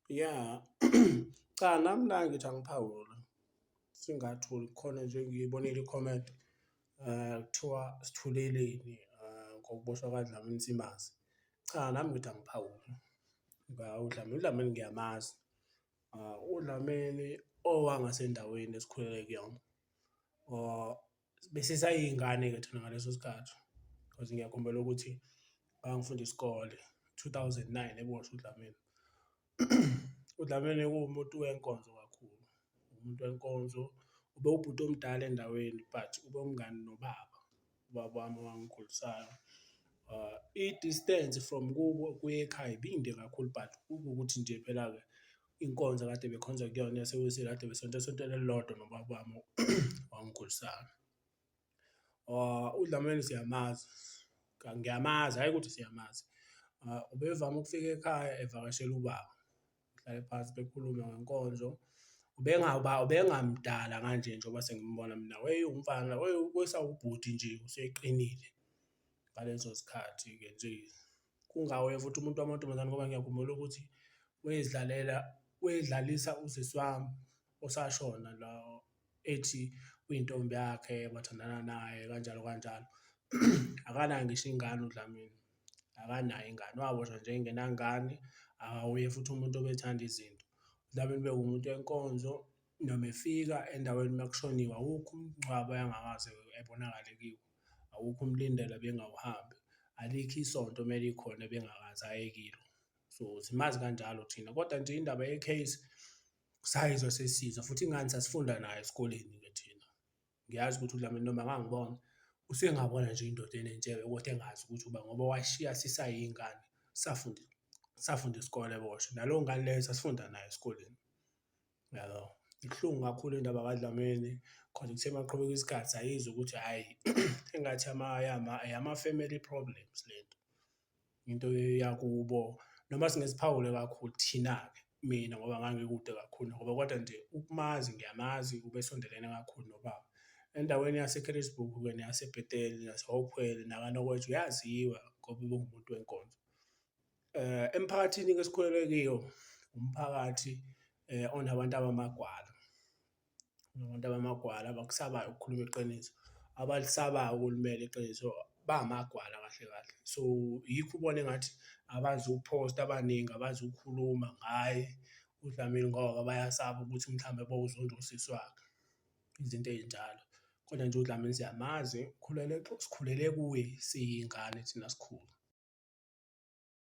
Ya, cha nami la ngithi angiphawule, singathuli khona nje ngiyibonile i-comment kuthiwa sithuleleni ngokuboshwa kwaDlamini simazi. Cha, nami ngithi angiphawule uDlamini, uDlamini ngiyamazi. UDlamini owangasendaweni esikhulele kuyona. Besisayiy'ngane-ke thina ngaleso sikhathi cause ngiyakhumbula ukuthi ngangifunda isikole 2009 eboshwa uDlamini. UDlamini kuwumuntu wenkonzo kakhulu, umuntu wenkonzo, ube wubhuti omdala endaweni but ube umngani nobaba, ubaba wami owangikhulisayo. I-distance from kubo kuya ekhaya ibinde kakhulu but kuwukuthi nje phela-ke inkonzo akade bekhonza kuyona yaseWeseli kade besonta esontweni elilodwa nobaba wami owangikhulisayo. UDlamini siyamazi, ngiyamazi hhayi ukuthi siyamazi, ubevame ukufika ekhaya evakashela ubaba, behlale phansi bekhulume ngenkonzo. Ubengamdala kanje njengoba sengimbona mina, wayewumfana wayesawubhuti nje useqinile ngalezo zikhathi-ke nje. Kungawuye futhi umuntu wamantombazane ngoba ngiyakhumbula ukuthi wayezidlalela, wayedlalisa usisi wami osashona la ethi uyintombi yakhe bathandana naye kanjalo kanjalo. Akanayo ngisho ingane uDlamini, akanayo ingane, waboshwa nje engenangane, akawuye futhi umuntu obethanda izinto. UDlamini bekuwumuntu wenkonzo noma efika endaweni uma kushoniwe awukho umngcwabo ayengakaze ebonakale kiwo, awukho umlindelo ebengawuhambi, alikho isonto uma likhona ebengakaze aye kilo. So, simazi kanjalo thina, kodwa nje indaba ye-case sayizwa sesizwa futhi ingane sasifunda nayo esikoleni-ke thina. Ngiyazi ukuthi uDlamini noma angangibona usengabona nje indoda enentshebe kodwa engazi ukuthi uba ngoba washiya sisayiy'ngane safunda, safunda isikole eboshwa. Naleyo ngane leyo sasifunda nayo esikoleni, yabo. Ibuhlungu kakhulu indaba kaDlamini cause kuthe uma kuqhubeka isikhathi sayizwa ukuthi hhayi engathi eyama-family problems lento. Into yakubo noma singesiphawule kakhulu thina-ke mina ngoba ngangikude kakhulu ngoba kodwa nje ukumazi ngiyamazi ubesondelene kakhulu nobaba. Endaweni yase-Carisbrook-ke neyase-Bethel nase-Hopewell naKwaNokwethu uyaziwa ngoba ubewumuntu wenkonzo. Emphakathini-ke esikhulele kiwo, umphakathi onabantu abamagwala. Abantu abamagwala abakusabayo ukukhuluma iqiniso, abalisabayo ukulimela iqiniso, bamagwala kahle kahle. So, yikho ubona engathi abazukuphosta abaningi, abazukukhuluma ngaye uDlamini ngoba bayasaba ukuthi mhlambe bozonda usisi wakhe, izinto ey'njalo. Kodwa nje uDlamini siyamazi, ukhulele sikhulele kuye siyiy'ngane thina sikhula.